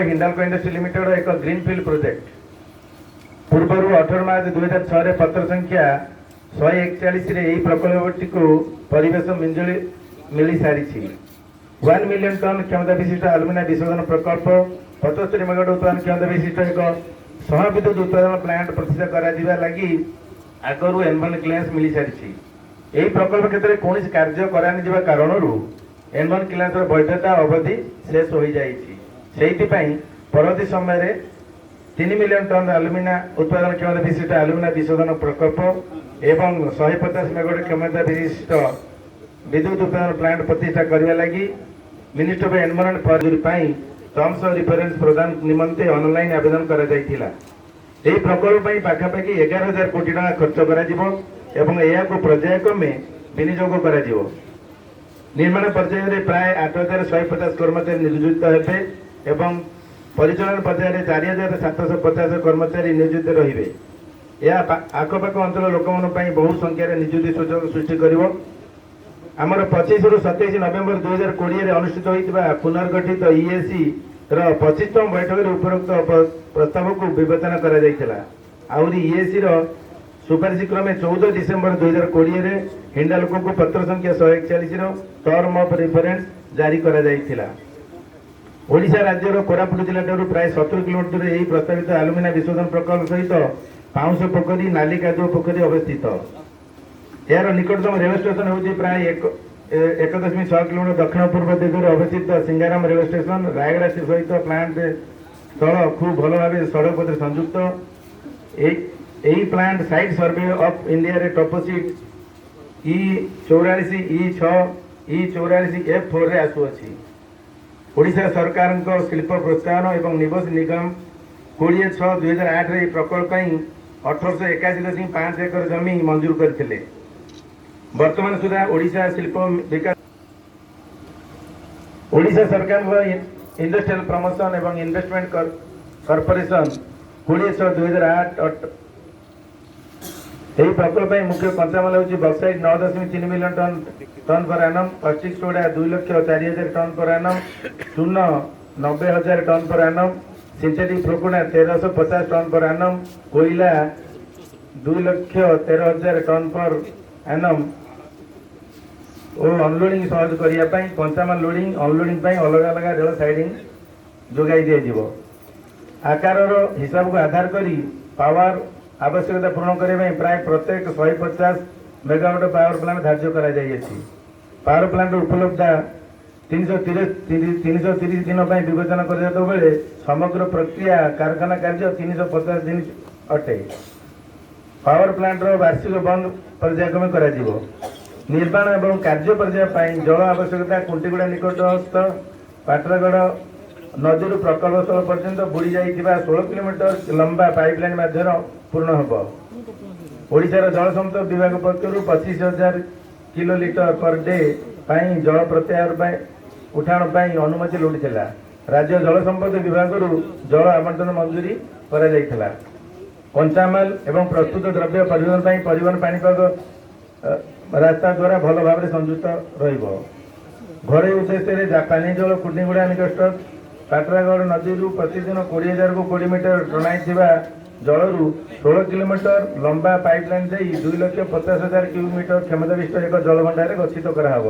Hindalco industry limited ଏକ green field project. ପୂର୍ବରୁ 18 March 2006ରେ ପତ୍ର ସଂଖ୍ୟା 141ରେ ଏହି ପ୍ରକଳ୍ପଟିକୁ ପରିବେଶ ମଞ୍ଜୁରୀ ମିଳିସାରିଛି। 1 ମିଲିୟନ ଟନ୍ କ୍ଷମତା ବିଶିଷ୍ଟ ଆଲୁମିନା ବିଶୋଧନ ପ୍ରକଳ୍ପ, 75 ମେଗାୱାଟ ଉତ୍ପାଦନ କ୍ଷମତା ବିଶିଷ୍ଟ ଏକ ସହ ବିଦ୍ୟୁତ ଉତ୍ପାଦନ ପ୍ଲାଣ୍ଟ ପ୍ରତିଷ୍ଠା କରାଯିବା ଲାଗି ଆଗରୁ ଏନଭାଇରନମେଣ୍ଟ କ୍ଲିୟରେନ୍ସ ମିଳିସାରିଛି। ଏହି ପ୍ରକଳ୍ପ କ୍ଷେତ୍ରରେ କୌଣସି କାର୍ଯ୍ୟ କରାନଯିବା କାରଣରୁ ଏନଭାଇରନମେଣ୍ଟ କ୍ଲିୟରେନ୍ସର ବୈଧତା ଅବଧି ଶେଷ ହୋଇଯାଇଛି। ସେଇଥିପାଇଁ ପରବର୍ତ୍ତୀ ସମୟରେ 3 ମିଲିୟନ ଟନ୍ ଆଲୁମିନା ଉତ୍ପାଦନ କ୍ଷମତା ବିଶିଷ୍ଟ ଆଲୁମିନା ବିଶୋଧନ ପ୍ରକଳ୍ପ ଏବଂ 150 ମେଗାୱାଟ କ୍ଷମତା ବିଶିଷ୍ଟ ବିଦ୍ୟୁତ ଉତ୍ପାଦନ ପ୍ଲାଣ୍ଟ ପ୍ରତିଷ୍ଠା କରିବା ଲାଗି ମିନିଷ୍ଟ୍ରି ଅଫ୍ ଏନଭାଇରନମେଣ୍ଟ ମଞ୍ଜୁରୀ ପାଇଁ ଟର୍ମସ ଅଫ୍ ରିଫରେନ୍ସ ପ୍ରଦାନ ନିମନ୍ତେ ଅନଲାଇନ୍ ଆବେଦନ କରାଯାଇଥିଲା। ଏହି ପ୍ରକଳ୍ପ ପାଇଁ ପାଖାପାଖି 11,000 କୋଟି ଟଙ୍କା ଖର୍ଚ୍ଚ କରାଯିବ ଏବଂ ଏହାକୁ ପର୍ଯ୍ୟାୟକ୍ରମେ ବିନିଯୋଗ କରାଯିବ। ନିର୍ମାଣ ପର୍ଯ୍ୟାୟରେ ପ୍ରାୟ 8150 କର୍ମଚାରୀ ନିୟୋଜିତ ହେବେ ଏବଂ ପରିଚାଳନା ପର୍ଯ୍ୟାୟରେ 4750 କର୍ମଚାରୀ ନିୟୋଜିତ ରହିବେ। ଏହା ଆଖପାଖ ଅଞ୍ଚଳ ଲୋକମାନଙ୍କ ପାଇଁ ବହୁ ସଂଖ୍ୟାରେ ନିଯୁକ୍ତି ସୁଯୋଗ ସୃଷ୍ଟି କରିବ। ଆମର 25ରୁ 27 ନଭେମ୍ବର 2020ରେ ଅନୁଷ୍ଠିତ ହୋଇଥିବା ପୁନର୍ଗଠିତ ଇଏସି ର 25ତମ ବୈଠକରେ ଉପରୋକ୍ତ ପ୍ରସ୍ତାବକୁ ବିବେଚନା କରାଯାଇଥିଲା। ଆହୁରି ଇଏସି ର ସୁପାରିଶ କ୍ରମେ 14 ଡିସେମ୍ବର 2020ରେ ହିଣ୍ଡାଲକୋକୁ ପତ୍ର ସଂଖ୍ୟା 141ର ଟର୍ମ ଅଫ୍ ରିଫରେନ୍ସ ଜାରି କରାଯାଇଥିଲା। ଓଡ଼ିଶା ରାଜ୍ୟର କୋରାପୁଟ ଜିଲ୍ଲାଠାରୁ ପ୍ରାୟ 70 କିଲୋମିଟର ଦୂରରେ ଏହି ପ୍ରସ୍ତାବିତ ଆଲୁମିନା ବିଶୋଧନ ପ୍ରକଳ୍ପ ସହିତ ପାଉଁଶ ପୋଖରୀ, ନାଲି କାଦୁଅ ପୋଖରୀ ଅବସ୍ଥିତ। ଏହାର ନିକଟତମ ରେଳ ଷ୍ଟେସନ ହେଉଛି ପ୍ରାୟ 1.6 କିଲୋମିଟର ଦକ୍ଷିଣ ପୂର୍ବ ଦିଗରେ ଅବସ୍ଥିତ ସିଙ୍ଗାରାମ ରେଳ ଷ୍ଟେସନ। ରାୟଗଡ଼ା ସହିତ ପ୍ଲାଣ୍ଟ ସ୍ଥଳ ଖୁବ୍ ଭଲ ଭାବେ ସଡ଼କ ପଥରେ ସଂଯୁକ୍ତ। ଏହି ପ୍ଲାଣ୍ଟ ସାଇଟ୍ ସର୍ଭେ ଅଫ୍ ଇଣ୍ଡିଆରେ ଟପୋସିଟ୍ ଇ 44, ଇ 6, ଇ 44 ଏଫ୍ 4ରେ ଆସୁଅଛି। ଓଡ଼ିଶା ସରକାରଙ୍କ ଶିଳ୍ପ ପ୍ରୋତ୍ସାହନ ଏବଂ ନିବେଶ ନିଗମ 20/6/2008ରେ ଏହି ପ୍ରକଳ୍ପ ପାଇଁ 1881.5 ଏକର ଜମି ମଞ୍ଜୁର କରିଥିଲେ। ବର୍ତ୍ତମାନ ସୁଦ୍ଧା ଓଡ଼ିଶା ଶିଳ୍ପ ବିକାଶ, ଓଡ଼ିଶା ସରକାରଙ୍କ ଇଣ୍ଡଷ୍ଟ୍ରିଆଲ ପ୍ରମୋସନ ଏବଂ ଇନଭେଷ୍ଟମେଣ୍ଟ କର୍ପୋରେସନ 20/6/2008। ଏହି ପ୍ରକଳ୍ପ ପାଇଁ ମୁଖ୍ୟ କଞ୍ଚାମାଲ ହେଉଛି ବକ୍ସାଇଟ୍ 9.3 ମିଲିୟନ ଟନ୍ ପର ଆନମ୍, କଷ୍ଟିକ୍ ସୋଡା 2,04,000 ଟନ୍ ପର ଆନମ୍, ଚୂନ 90,000 ଟନ୍ ପର ଆନମ୍, ସିନ୍ଥେଟିକ୍ ଫ୍ଲୋକୁଣ୍ଡା 1350 ଟନ୍ ପର ଆନମ୍, କୋଇଲା 2,13,000 ଟନ୍ ପର ଆନମ୍ ଓ ଅନଲୋଡିଂ ସହଜ କରିବା ପାଇଁ କଞ୍ଚାମାଲ ଲୋଡିଂ ଅନଲୋଡିଂ ପାଇଁ ଅଲଗା ଅଲଗା ରେଳ ସାଇଡିଂ ଯୋଗାଇ ଦିଆଯିବ। ଆକାରର ହିସାବକୁ ଆଧାର କରି ପାୱାର ଆବଶ୍ୟକତା ପୂରଣ କରିବା ପାଇଁ ପ୍ରାୟ ପ୍ରତ୍ୟେକ 150 ମେଗାୱାଟ ପାୱାର ପ୍ଲାଣ୍ଟ ଧାର୍ଯ୍ୟ କରାଯାଇଅଛି। ପାୱାର ପ୍ଲାଣ୍ଟର ଉପଲବ୍ଧତା 330 ଦିନ ପାଇଁ ବିବେଚନା କରାଯାଉଥିବା ବେଳେ ସମଗ୍ର ପ୍ରକ୍ରିୟା କାରଖାନା କାର୍ଯ୍ୟ 350 ଦିନ ଅଟେ। ପାୱାର ପ୍ଲାଣ୍ଟର ବାର୍ଷିକ ବନ୍ଦ ପର୍ଯ୍ୟାୟକ୍ରମେ କରାଯିବ। ନିର୍ମାଣ ଏବଂ କାର୍ଯ୍ୟ ପର୍ଯ୍ୟାୟ ପାଇଁ ଜଳ ଆବଶ୍ୟକତା ଖୁଣ୍ଟିଗୁଡ଼ା ନିକଟସ୍ଥ ପାଟରାଗଡ଼ ନଦୀରୁ ପ୍ରକଳ୍ପ ସ୍ଥଳ ପର୍ଯ୍ୟନ୍ତ ବୁଡ଼ି ଯାଇଥିବା 16 କିଲୋମିଟର ଲମ୍ବା ପାଇପଲାଇନ୍ ମାଧ୍ୟମରେ ପୂର୍ଣ୍ଣ ହେବ। ଓଡ଼ିଶାର ଜଳ ସମ୍ପଦ ବିଭାଗ ପକ୍ଷରୁ 25,000 କିଲୋ ଲିଟର ପର ଡେ ପାଇଁ ଜଳ ପ୍ରତ୍ୟାହାର ପାଇଁ ଉଠାଣ ପାଇଁ ଅନୁମତି ଲୋଡ଼ିଥିଲା। ରାଜ୍ୟ ଜଳ ସମ୍ପଦ ବିଭାଗରୁ ଜଳ ଆବଣ୍ଟନ ମଞ୍ଜୁରୀ କରାଯାଇଥିଲା। କଞ୍ଚାମାଲ ଏବଂ ପ୍ରସ୍ତୁତ ଦ୍ରବ୍ୟ ପରିବହନ ପାଇଁ ପରିବହନ ପାଣିପାଗ ରାସ୍ତା ଦ୍ୱାରା ଭଲ ଭାବରେ ସଂଯୁକ୍ତ ରହିବ। ଘରୋଇ ଉଦ୍ଦେଶ୍ୟରେ ପାନୀୟ ଜଳ ଖୁଣ୍ଟିଗୁଡ଼ା ନିକଟ ପାଟରାଗଡ଼ ନଦୀରୁ ପ୍ରତିଦିନ 20,020 ମିଟର ଟଣାଇଥିବା ଜଳରୁ 16 କିଲୋମିଟର ଲମ୍ବା ପାଇପଲାଇନ୍ ଦେଇ 2,50,000 କ୍ୟୁବିକ୍ ମିଟର କ୍ଷମତା ବିଶିଷ୍ଟ ଏକ ଜଳଭଣ୍ଡାରରେ ଗଚ୍ଛିତ କରାହେବ।